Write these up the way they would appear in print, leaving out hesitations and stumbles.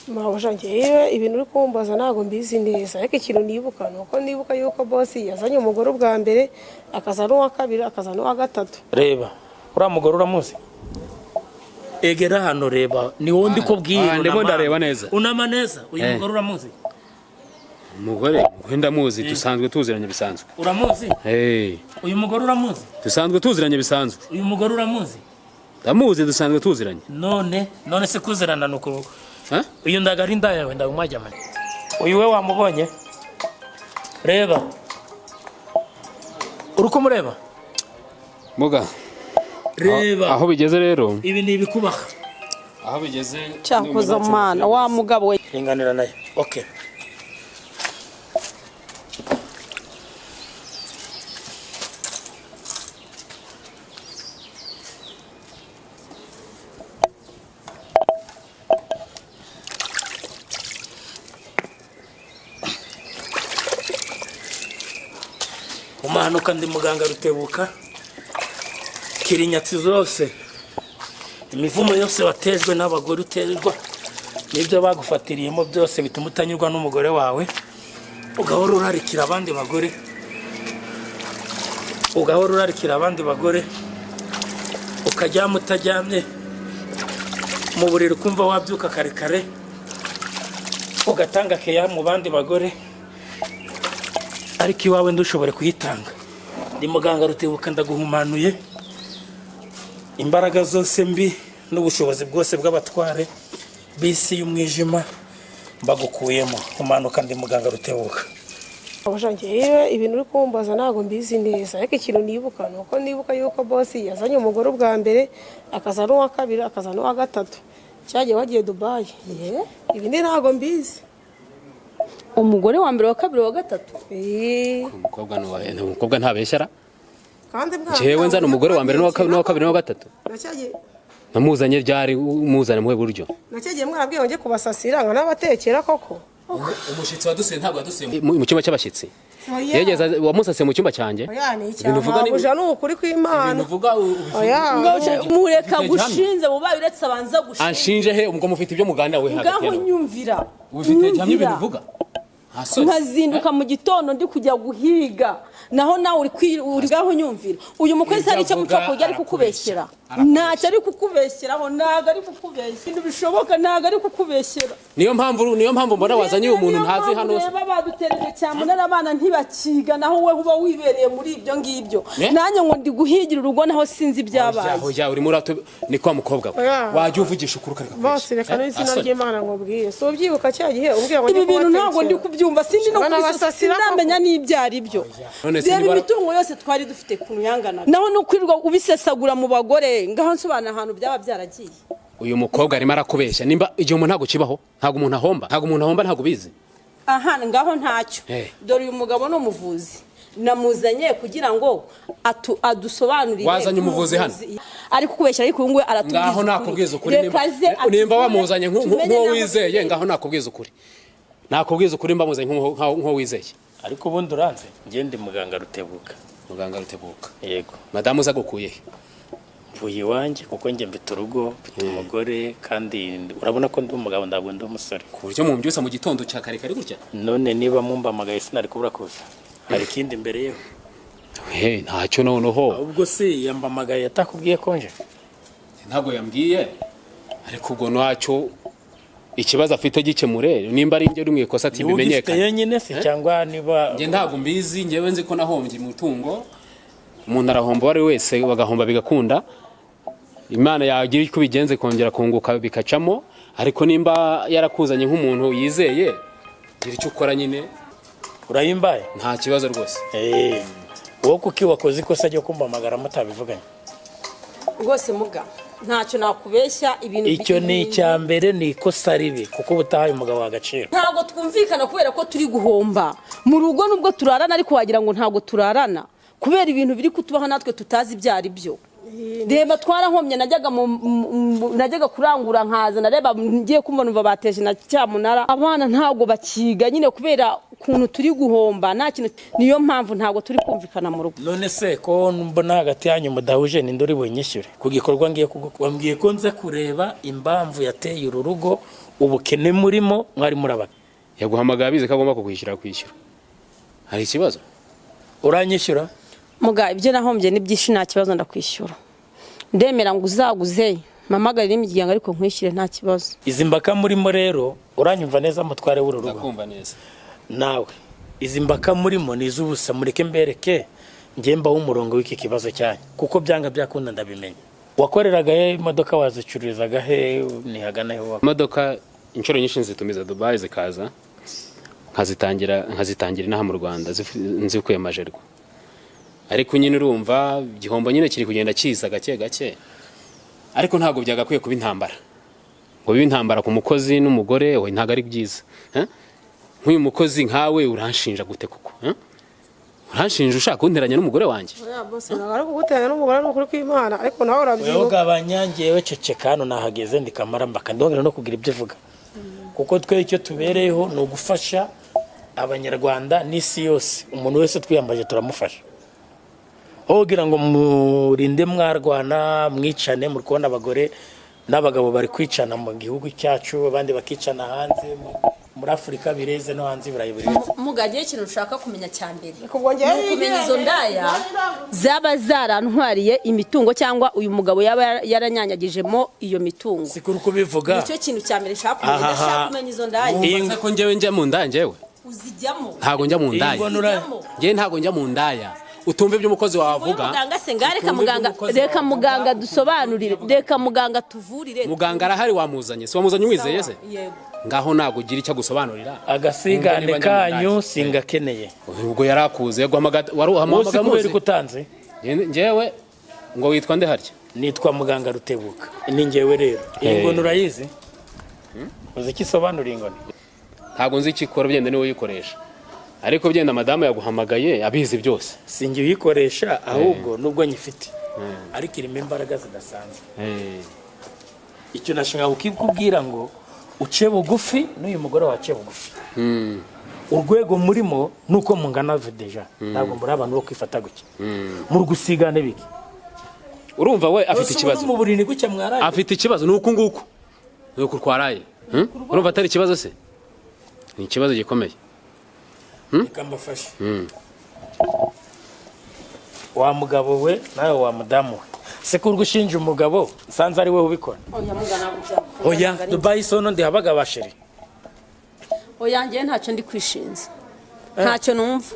Mabuja, ngewe ibintu uri kumbaza ntabwo mbizi neza, ariko ikintu nibuka ni uko nibuka yuko boss yazanye umugore ubwa mbere, akaza n'uwa kabiri, akaza n'uwa gatatu. Reba uriya mugore, uramuzi? Egera hano, reba, ni wowe ndi kubwira. Ah, ndimo Unama. Ndareba neza. Unama neza. Uyu Eh. mugore uramuzi? Umugore ndamuzi, dusanzwe tuziranye bisanzwe. Uramuzi? Hey, Uyu mugore uramuzi? dusanzwe tuziranye bisanzwe. Uyu mugore uramuzi? Ndamuzi, dusanzwe tuziranye. None se kuzirana ni uku? Ha? Uyu ndaga ari indaya yawe, ndabumwajyamanye. Uyu we wamubonye? Reba, uri kumureba? Muga. Reba. Aho bigeze rero. Ibi ni ibikubaha. Aho bigeze. Cyakoze mwana wa mugabo we. Ringanira nayo, okay. Umanuka, ndi muganga Rutebuka. Kirinyatsi zose, imivumo yose watejwe n'abagore, uterwa n'ibyo bagufatiriyemo byose bituma utanyurwa n'umugore wawe, ugahora urarikira abandi bagore, ugahora urarikira abandi bagore, ukaryama utaryamye mu buriri, ukumva wabyuka kare kare ugatanga keya mu bandi bagore, ariko iwawe ndushobore kuyitanga. Ndi muganga Rutebuka, ndaguhumanuye imbaraga zose mbi n'ubushobozi bwose bw'abatware b'isi y'umwijima, mbagukuyemo. Humanuka, ndi muganga Rutebuka. Mabuja, ngewe ibintu uri kumbaza ntabwo mbizi neza, ariko ikintu nibuka ni uko nibuka yuko boss yazanye umugore ubwa mbere, akaza n'uwa kabiri, akaza n'uwa gatatu, cyagiye wagiye Dubayi. Ibindi ntabwo mbizi. Umugore wa mbere, wa kabiri, wa gatatu. Eh, Umukobwa ntabeshyara. Kandi Njyewe nzana umugore wa mbere n'uwa kabiri n'uwa gatatu? Namuzanye ryari? Muzana muhe buryo? Nacyagiye mwarabwiye ngo njye kubasasira ngo n'abatekera koko. Umushyitsi wadusuye ntabwo yadusuye mu cyumba cy'abashyitsi. Oya. Yegeze wamusasiye mu cyumba cyanjye. Oya, ni Ibintu uvuga ni- icyaha, ni ukuri kw'Imana. Ibintu uvuga Oya. Mureka Ufite gihamya? gushinze bubaye uretse abanza gushinze. Anshinje he? Ubwo mufite ibyo muganira we hagati Ngaho yawe. nyumvira. Ufite gihamya ibintu Nyumvira. uvuga, nta soni. Nkazinduka mu gitondo ndi kujya guhiga, naho nawe uri ngaho. Nyumvira, uyu mukozi hari icyo Ibyo mupfa avuga kujya ari kukubeshyera. arakubeshya. Ntacyo ari kukubeshyeraho, ntabwo ari kukubeshya ibintu bishoboka, ntabwo ari kukubeshyera. Niyo mpamvu mbona wazanye uyu muntu Niyo ntazi mpamvu hano. Reba, badutereje cyamunara, abana ntibakiga, naho wowe uba wibereye muri ibyo ngibyo. Ne? Nanjye ngo ndi guhigira urugo, naho sinzi ibyabaye. Oya, urimo uratu ni kwa mukobwa we. Oya. Wajya uvugisha ukuri ukareka Bose, reka kubeshya. n'izina Asoni. ry'Imana nkubwiye, si ubyibuka cya gihe umbwira ngo Ibi njye bintu ntabwo ndi kubatekera? kubyumva, sindi no Bana kubisa, basasira koko. sinamenya n'ibyo ari byo. None se Reba imitungo yose twari dufite ku yanganaga, naho no kwirirwa ubisesagura mu bagore. Ngaho nsobanura ahantu byaba byaragiye. Uyu mukobwa arimo arakubeshya. Nimba igihe umuntu ntabwo kibaho, ntabwo umuntu ahomba, ntabwo umuntu ahomba, ntabwo ubizi. Aha ngaho ntacyo. Eh. Dore uyu mugabo ni umuvuzi, namuzanye kugira ngo adusobanurire. Wazanye umuvuzi hano? Ari kukubeshya, ariko uyu nguyu aratubwiza. Ngaho nakubwiza ukuri. Reka Nimba aze nimba atuvure, wamuzanye tumenye nk'uwo n'aho wizeye, tugeze. ngaho nakubwiza ukuri, nakubwiza ukuri, mba muzanye nk'uwo wizeye. Ariko ubundi uranze, njye ndi muganga Rutebuka. Muganga Rutebuka? Yego. Madamu uza gukuye he? Mvuye iwanjye, kuko njye mfite urugo, mfite umugore, kandi urabona ko ndi umugabo, ntabwo ndi umusore. Ku buryo mumbyutsa mu gitondo cya kare kare gutya? None niba mumpamagaye sinari kubura kuza? Hari ikindi imbere yewe? He, ntacyo noneho. Ahubwo se yampamagaye atakubwiye konje? Ntabwo yambwiye, ariko ubwo ntacyo, ikibazo afite gikemure. Nimba ari njye uri mu ikosa, ati Niwe ugifite bimenyekane. yenyine se, cyangwa niba Njye ntabwo mbizi. Njyewe nzi ko nahombye umutungo. Umuntu arahomba, uwo ari we wese bagahomba bigakunda, Imana yagira uko ibigenze kongera kunguka bikacamo. Ariko nimba yarakuzanye nk'umuntu yizeye, gira icyo ukora nyine. Urayimbaye. Nta kibazo rwose. Eh, wowe kuki wakoze ikosa ryo kumpamagara mutabivuganye? Rwose muga, ntacyo nakubeshya, ibintu Icyo ni icya mbere, ni ikosa ribi, kuko uba utahaye umugabo agaciro. Ntabwo twumvikana kubera ko turi guhomba mu rugo. Nubwo turarana, ariko wagira ngo ntabwo turarana, kubera ibintu biri kutubaho natwe tutazi ibyo ari byo. Reba, twarahomye. Najyaga kurangura nkaza, nareba ngiye kumva numva bateje na cyamunara. Abana ntabwo bakiga nyine kubera ukuntu turi guhomba, nta kintu. Niyo mpamvu ntabwo turi kumvikana mu rugo. None se ko mbona hagati yanyu mudahuje, ninde uri bunyishyure ku gikorwa ngiye kugu? Wambwiye ko nze kureba impamvu yateye uru rugo. Ubukene murimo mwari murabaka. Yaguhamagaye abizi ko agomba kukwishyura, kwishyura hari ikibazo? Uranyishyura? Muga, ibyo nahombye ni byinshi, nta kibazo, ndakwishyura. Ndemera ngo uzaguze mpamagarire imiryango, ariko nkwishyure, nta kibazo. Izi mbaka murimo rero, uranyumva neza, mutware w'uru rugo? Ndakumva neza. Nawe izi mbaka murimo ni iz'ubusa. Mureke mbereke njye mbaho umurongo w'iki kibazo cyanyu, kuko byanga byakunda ndabimenya. Wakoreraga he? Imodoka wazicururizaga he? Nihagana he Imodoka inshuro nyinshi nzitumiza Dubai, zikaza nkazitangira inaha mu Rwanda, nzikuye Magerwa. Ariko nyine urumva igihombo nyine kiri kugenda kiza gake gake, ariko ntabwo byagakwiye kuba intambara, ngo bibe intambara ku mukozi n'umugore we, ntabwo ari byiza. Eh? Nk'uyu mukozi nkawe uranshinja gute kuko? Eh? Uranshinja ushaka kunteranya n'umugore wanjye? Oya boss, ntabwo ari kuguteranya n'umugore, ni ukuri kw'Imana, ariko nawe Wewe urabyibuka. Ugabanya ngewe, ceceka. Hano nahageze ndikamara mbaka, ndongera no kugira ibyo uvuga, kuko twe icyo tubereyeho ni ugufasha Abanyarwanda n'isi yose. Umuntu wese twiyambaje turamufasha. Aho kugira ngo murinde mwarwana mwicane, muri kubona abagore n'abagabo bari kwicana mu gihugu cyacu, abandi bakicana hanze muri Afurika bireze, no hanze i Burayi bireze. Mugagiye, ikintu ushaka kumenya cya mbere Ubwo njyewe ni ukumenya izo ndaya zaba zarantwariye imitungo, cyangwa uyu mugabo yaba yaranyanyagijemo iyo mitungo. Si kuri kubivuga. Nicyo kintu cya mbere nshaka kumenya. Aha. Ndashaka kumenya izo ndaya. Wumva se ko njyewe njya mu ndaya njyewe? Uzijyamo? Ntabwo njya mu ndaya. Iyi ngono. Njyewe ntabwo njya mu ndaya. Utumva ibyo umukozi wawe avuga. Muganga se ngaha, reka Utumva ibyo muganga umukozi reka wawe muganga avuga. Dusobanurire, reka muganga tuvurire. Muganga arahari, wamuzanye, si wamuzanye umwizeye se? Yego. Ngaho ntabwo ugira icyo agusobanurira. Agasigane Wumva niba njya mu kanyu ndaya. singakeneye. Ubwo yarakuze, yaguhamagara wari Wowe si uhamagara kubera muzi. ko utanze. Njyewe ngo witwa nde harya? Nitwa muganga Rutebuka, ni ngewe rero. Iyi Eh. ngono urayizi? Uzi icyo isobanura ingoni? Ntabwo nzi icyo ikora, byenda niwe uyikoresha, ariko byenda madamu yaguhamagaye abizi byose. Sinjye uyikoresha, ahubwo nubwo nyifite, ariko irimo imbaraga zidasanzwe. Icyo nashaka kukubwira ngo uce bugufi, n'uyu mugore wace bugufi. Urwego murimo nuko mungana déjà, ntabwo muri abantu bo kwifata gutya muri gusigana biki. Urumva we afite ikibazo. Mu buriri gutya mwaraye? Afite ikibazo, ni uku nguku, ni uku twaraye. Urumva atari ikibazo se? Ni ikibazo gikomeye. Reka mbafashe. Wa mugabo we, nawe wa mudamu we, se ko uri gushinja umugabo nsanze ari we ubikora? Oya muga, ntabwo byakunda. Oya, Dubai sono ndihabaga basheri. Oya, njyewe ntacyo ndi kwishinza, ntacyo numva.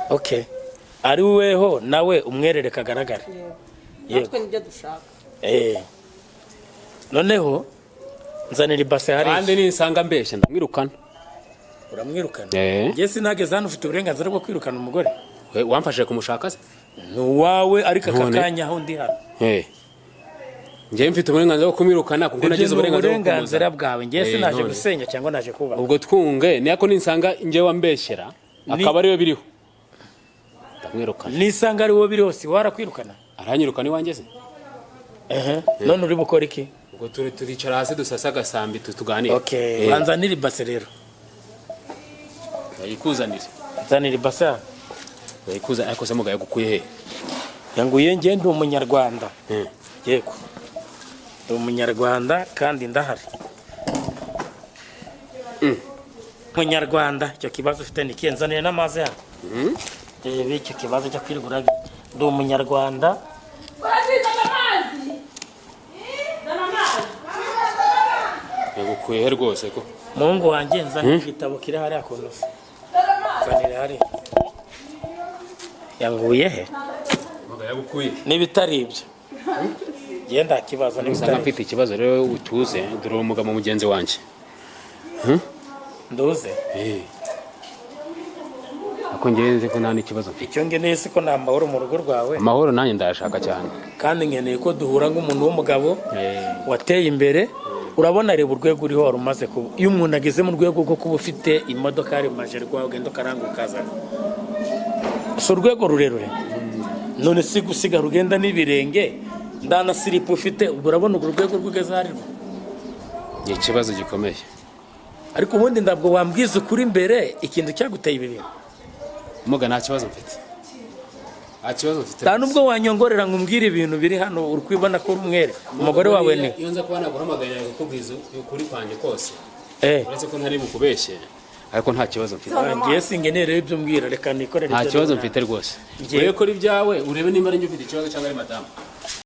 Okay, ari weho nawe umwerere kagaragare. Yego. Natwe nibyo dushaka. Noneho nzanira ibase hariya. Kandi ninsanga mbeshya ndamwirukana. Uramwirukana? Eh. Njye sinageze hano, ufite uburenganzira bwo kwirukana umugore? We, wamfashije kumushaka se? Ni uwawe, ariko aka None? kanya aho ndi hano. Njyewe mfite uburenganzira bwo kumwirukana kuko Ibyo nagize ni uburenganzira bwo uburenganzira kumuzana. bwawe. Njye sinaje None. gusenya cyangwa naje kubaka. Ubwo twunge niyako, ninsanga njyewe wambeshyera akaba ariwe biriho, ndamwirukana. Nisanga ari wowe biri hose, warakwirukana? Aranyirukana iwanjye se? Ehe, none uri bukora iki? Ubwo turi turicara hasi dusase agasambi tuganire. Okay, banzanira ibase rero. Bayikuzanire. Nzanira ibase hano. Bayikuzanire, ariko se mugaye gukuye he? Yanguye, njye ndi Umunyarwanda. Yego, ndi Umunyarwanda kandi ndahari Umunyarwanda. Icyo kibazo ufite ni ikihe? Nzanire n'amazi hano. Reba icyo kibazo cyo kwirigura, ndi Umunyarwanda. Zana amazi, zana amazi. Yagukuye he rwose ko? Muhungu wanjye, nzanira igitabo kiri hariya ku ntuzi, nzanira hariya. Yanguye he? Mugaye yagukuye. N'ibitari ibyo njye nta kibazo. Usanga N'ibitari mfite ikibazo rero, utuze, dore uwo mugabo mugenzi wanjye. Nduze. Ako njyewe nzi ko nta n'ikibazo mfite. Icyo ngeneye si ko nta mahoro mu rugo rwawe. Amahoro nanjye ndayashaka cyane. Kandi nkeneye ko duhura nk'umuntu w'umugabo wateye imbere. Urabona, reba urwego uriho, wari umaze kuba. Iyo umuntu ageze mu rwego rwo kuba ufite imodoka yari Magerwa, ugenda ukaranga ukazana, si urwego rurerure? None si gusiga rugenda n'ibirenge, ndana siripu ufite. Ubwo urabona urwo rwego rw'ugeze aharirwa. Ni ikibazo gikomeye. Ariko ubundi ntabwo wambwiza ukuri mbere ikintu cyaguteye ibi bintu? Muga, nta kibazo mfite. Nta kibazo mfite. Nta nubwo wanyongorera ngo umbwire ibintu biri hano, uri kwibona ko uri umwere. Umugore wawe ni Iyo nza kuba naguhamagaye kukubwiza ukuri kwanjye kose, uretse ko ntari bukubeshye, ariko nta kibazo mfite. Ngiye singenere ibyo umbwira, reka nikorere Nta ibyo kibazo ndabona. mfite rwose. Urebe kora ibyawe, urebe nimba ari njye ufite ikibazo cyangwa ari madamu.